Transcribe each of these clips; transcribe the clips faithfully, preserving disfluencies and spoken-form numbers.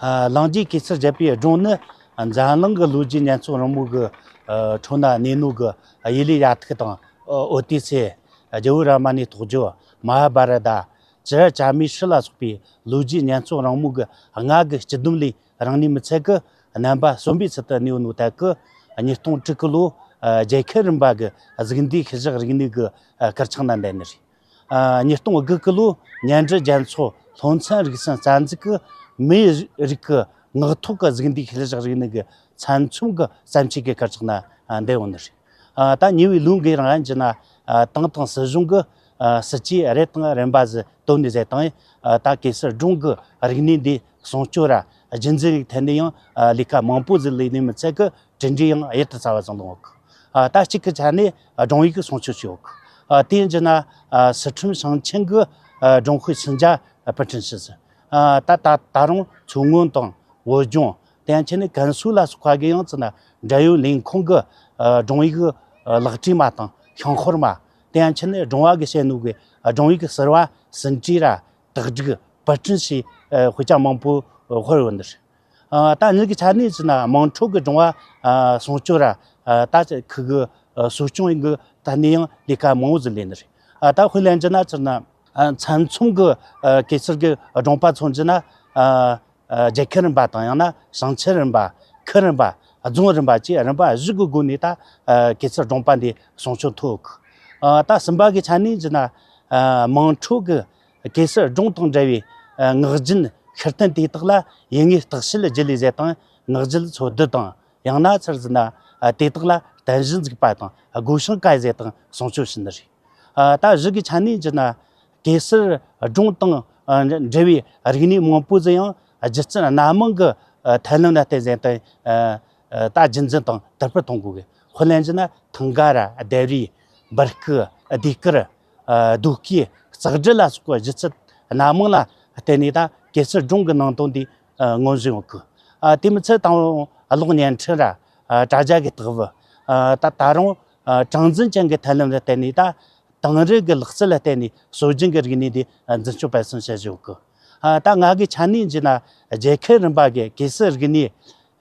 ཨ། ལང་ཀའི་གེ་སར་རྒྱལ་པོའི་སྒྲུང་ནི་འཛམ་གླིང་གི་ལོ་རྒྱུས་ཉེན་ཚབས་རིང་མོ་གི་ཨ་ཁྲོད་ན་གནས་ནོ་གི་ཡེ་ལི་ཡ་ཐུག་དང་ཨོ་ཏི་སེ། རྒྱལ་བོ་རཱ་མ་ཎའི་རྟོགས་བརྗོད། མ་ཧཱ་བྷ་ར་ཏ། བྱི་ར་ཅ་མའི་ཧྲི་ལ་སོགས་པའི་ལོ་རྒྱུས་ཉེན་ཚབས་རིང་མོ་གི་མངའ་གི་སྤྱི་སྡོམ་ལས་རིང་ནས་མི་ཚད་ཀི། རྣམ་པ་གསོན་པོའི་ཚུལ་དུ་གནས་ཡོད་ནོ་ཐད་ཀི། ཉིས་སྟོང་དྲུག་གི་ལོ་ཨ་རྒྱལ་ཁབ་རིམ་པ་གི་གཟུགས་འདས་ཤུལ་བཞག་རིག་གནས་གི་ཨ་དཀར་ཆག་ན་འདས་ནི་རེད། ཨ། ཉིས་སྟོང་དགུ་གི་ལོ་མཉམ་འབྲེལ་རྒྱལ་ཚོགས་སློབ་ཚན་རིག་གསུམ་རྩ་འཛུགས་ཀྱིས་མིའི་རིགས་ཀྱི་ངག་ཐོག་གི་གཟུགས་འདས་ཤུལ་བཞག་རིག་གནས་ཀྱི་ཚད་མཚོན་གྱི་བརྩམས་ཆོས་ཀྱི་དཀར་ཆག་ན་འདས་ཡོད་ནི་རེད། ཨ། ད་ཉེ་བའི་ལོ་འགའི་རིང་ཡིན་རྒྱུ་ན། ཨ། ཏང་དང་སྲིད་གཞུང་གིས་ཨ་སྲིད་ཇུས་རེ་དང་རིམ་པ་ཟིག་བཏོན་ནས་ཟེར་དང་། ཨ། ད་གེ་སར་སྒྲུང་གི་རིག་གནས་འདི་སྲུང་སྐྱོབ་ར་རྒྱུན་འཛིན་ལུགས་ཐད་ནས་ཡང་ཨ་ལས་ཀ་མང་པོ་ཟིག་ལས་ནས་མི་ཚད་ཀི། གྲུབ་འབྲས་ཡང་ཡུན་དུ་རྩ་བ་བཟུང་ལོང་གི། ཨ། ད་གཅིག་གི་ཆ་ནས་ཨ་སྒྲུང་ཡིག་གི་སྲུང་སྐྱོབ་བྱས་ཡོད་གི། ཨ། དེ་ཡིན་རྒྱུ་ན་ཨ་སི་ཁྲོན་ཞིང་ཆེན་གྱི་ཨ་སྒྲུང་དཔེ་སུམ་བརྒྱ་ཨ་པར་སྐྲུན་བྱས་ཟིན། ཨ། ད་ད་ད་རུང་མཚོ་སྔོན་དང་བོད་ལྗོངས། དེ་ཡང་ཆ་ནས་ཀན་སུའུ་ལ་སོགས་པ་གི་ཡང་ཙི་ན་འབྲེལ་ཡོད་ལས་ཁུངས་ཀྱི་ཨ་སྒྲུང་ཡིག་གི་ཨ་ལག་བྲིས་མ་དང་ཤིང་ཤོར་མ། དེ་ཡང་ཆ་ནས་སྒྲུང་བ་གི་བཤད་ནོ་གི་ཨ་སྒྲུང་ཡིག་གི་ཟུར་པ་ཟིན་བྲིས་ར་དག་སྒྲིག་པར་སྐྲུན་བྱས། ཨ། དཔེ་ཆ་མང་པོ་ཨ་དཔར་ཡོད་ནི་རེད། ཨ། ད་ངེད་ཀྱི་ཆ་ནས་ཟེར་ན་དམངས་ཁྲོད་ཀྱི་སྒྲུང་བ་ཨ་སྲུང་སྐྱོབ་ར་ཨ་ད་ཁུལ་གྱི་ཨ་གསོ་སྐྱོང་ཡིན་གྱི་ད་ནས་ཡང་ལས་ཀ་མང་བོ་ཟིག་ལས་ནི་རེད། ཨ། ད་དཔེ་ལེན་རྒྱུ་ན་ཟེར་ན་ཨ་ཚན་ཚོམ་གྱི་ཨ་གེ་སར་གྱི་སྒྲུང་པ་མཚོན་རྒྱུ་ན། ཨ། ཨ། རྒྱལ་ཁབ་རིམ་པ་དང་ཡང་ན་ཞིང་ཆེན་རིམ་པ། ཁུལ་རིམ་པ། རྫོང་རིམ་པ་བཅས་རིམ་པ་བཞི་གི་སྒོ་ནས་ད་ཨ་གེ་སར་སྒྲུང་པ་འདི་སྲུང་སྐྱོབ་ཐུབ་ཡོད་གི། ཨ། ད་གསུམ་པ་གི་ཆ་ནས་ཟེར་ན་ཨ་དམངས་ཁྲོད་ཀྱི་གེ་སར་སྒྲུང་དང་འབྲེལ་བའི་ཨ་ངག་རྒྱུན་ཤུལ་བསྟན་དེ་དག་ལ་ཡུལ་དངོས་བརྟག་དཔྱད་བརྒྱུད་ལས་ཟེར་དང་། ངག་རྒྱུན་འཚོལ་བསྡུ་དང་། ཡང་ན་ཚུར་ཟེར་ན་ཨ་དེ་དག་ལ་བརྟན་གཞི་འཛུགས་པ་དང་བགོ་བཤའ་བཀལ་ཟེར་དང་སྲུང་སྐྱོབ་བྱེད་ནི་རེད། ཨ། ད་བཞི་གི་ཆ་ནས་ཟེར་ན་གེ་སར་སྒྲུང་དང་ཨ་འབྲེལ་བའི་རིག་གནས་མང་པོ་ཟིག་ཡང་སྒྱུ་རྩལ་སྣ་མང་གི་ཨ་ཐབས་ལམ་ལ་བརྟེན་ཟེར་དང་། ཨ། ཨ། ད་རྒྱུན་འཛིན་དང་དར་སྤེལ་གཏོང་དགོས་གི། དཔེ་ལེན་རྒྱུ་ན་ཐང་ག་ར་ལྡེབས་རིས། འབུར་སྐུ། ཟློས་གར། ཨ། ཟློས་གོས། ལྕགས་འབྲུ་ལ་སོགས་པའི་སྒྱུ་རྩལ་སྣ་མང་ལ་བརྟེན་ནས་ད་གེ་སར་སྒྲུང་གི་ནང་དོན་འདི་ཨ་མངོན་བཞིན་ཡོད་གི། ཨ། དེ་མི་ཚད་དང་གློག་བརྙན་འཕྲིན་ར་ཨ་དྲ་རྒྱ་གི་རྟགས་བུ། ཨ། ད་ད་རུང་ཨ་གྲངས་འཛིན་ཅན་གྱི་ཐབས་ལམ་ལ་བརྟེན་ནས་ད་དེང་རབས་ཀྱི་ལག་རྩལ་ལ་བརྟེན་ནས་སྲོལ་རྒྱུན་གྱི་རིག་གནས་འདི་ཨ་འཛིན་སྐྱོང་སྤེལ་གསུམ་བྱེད་བཞིན་ཡོད་གི། ཨ། ད་ང་གི་ཆ་ནས་བརྗོད་ན་རྒྱལ་ཁབ་རིམ་པ་གི་གེ་སར་རིག་གནས་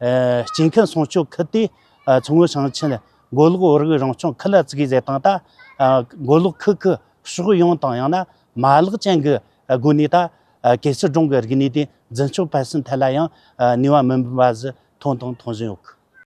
ཨ་སྐྱེ་ཁམས་སྲུང་སྐྱོབ་ཁུལ་དེ་ཨ་མཚོ་སྔོན་ཞིང་ཆེན་མགོ་ལོག་བོད་རིགས་རང་སྐྱོང་ཁུལ་ལ་བཙུགས་ཡོད་ཟེར་དང་། ད་ཨ་མགོ་ལོག་ཁུལ་གྱི་ཕྱོགས་ཡོངས་དང་ཡང་ན་མ་ལག་ཅན་གྱི་ཨ་སྒོ་ནས་ད་ཨ་གེ་སར་སྒྲུང་གི་རིག་གནས་དེ་འཛིན་སྐྱོང་སྤེལ་གསུམ་ཐད་ལ་ཡང་ཨ་ནུས་པ་མི་འབུམ་པ་ཟིག་ཐོན་དང་ཐོན་བཞིན་ཡོད་གི།